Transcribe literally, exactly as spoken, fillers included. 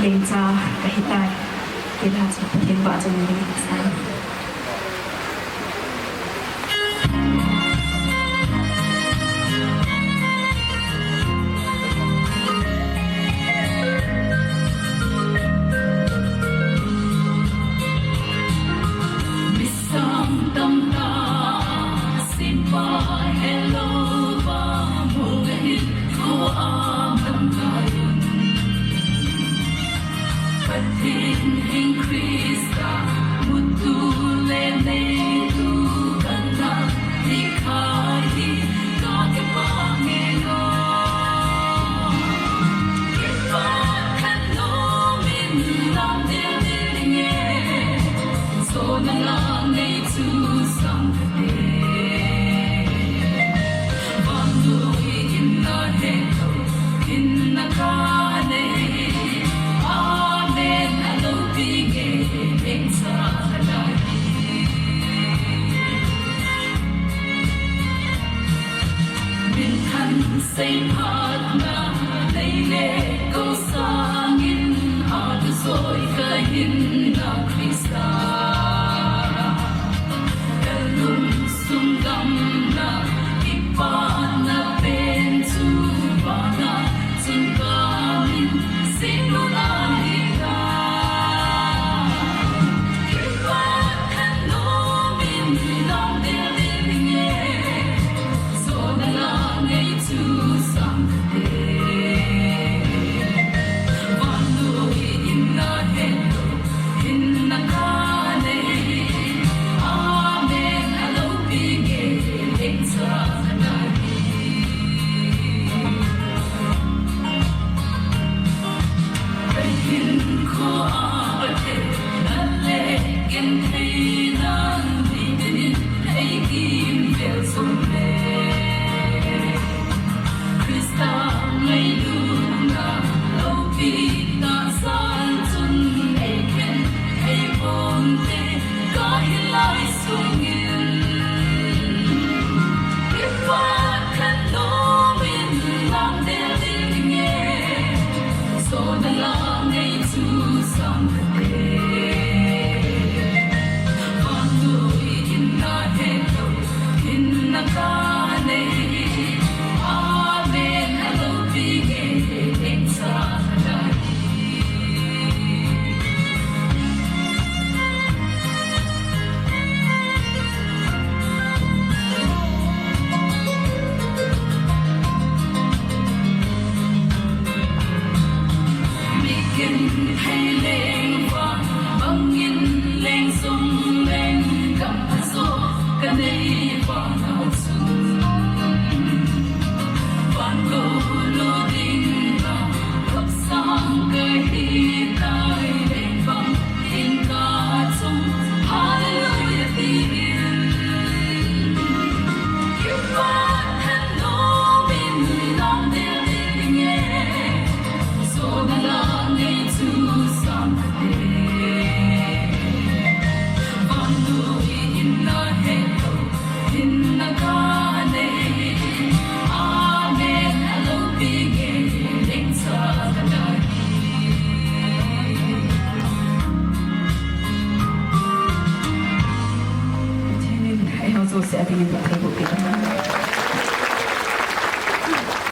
Lengcha kahitai. Kila chu Pathen vahchoi ningin sa. Misang tamtah a simpa helou va mu ahi, kho a man ngai un. Pathen hing Christa mutu le neitu kana hi kha hi ka kipah nge lo. Kipah khat nom in lam dildel nge. Sona la nei chu sang kate. Vannoi in na he to, in na ka nei. Amen, a loupi nge, eng sa ka lai. Min khan seiphatna nei le kou sangin, a tusoi ka hinna Christa. Ka lungsung damna, kipana pen chu vana chun ka min sinu lai ta. Kipah khat nom in lam dildel nge. Sona la nei chu sang kate. Vannoi in na he to, in na ka nei. Amen, a loupi nge, eng sa ka nei. Ka hinkho a Pathen, na le ken thei nan ni tinin, ei kimvel sum le. Christa ngailutna loupi tahsan chun ei khen, ei pom te ka hi lai sungin. Kipah khat nom in lam dildel nge. Sona la nei chu sang kate. Vannoi in na he to, in na ka nei. Amen, a loupi nge, eng sa ka nei. Mi ken thei leng vang, bangin leng sung leng, gam phaso ka nei vang,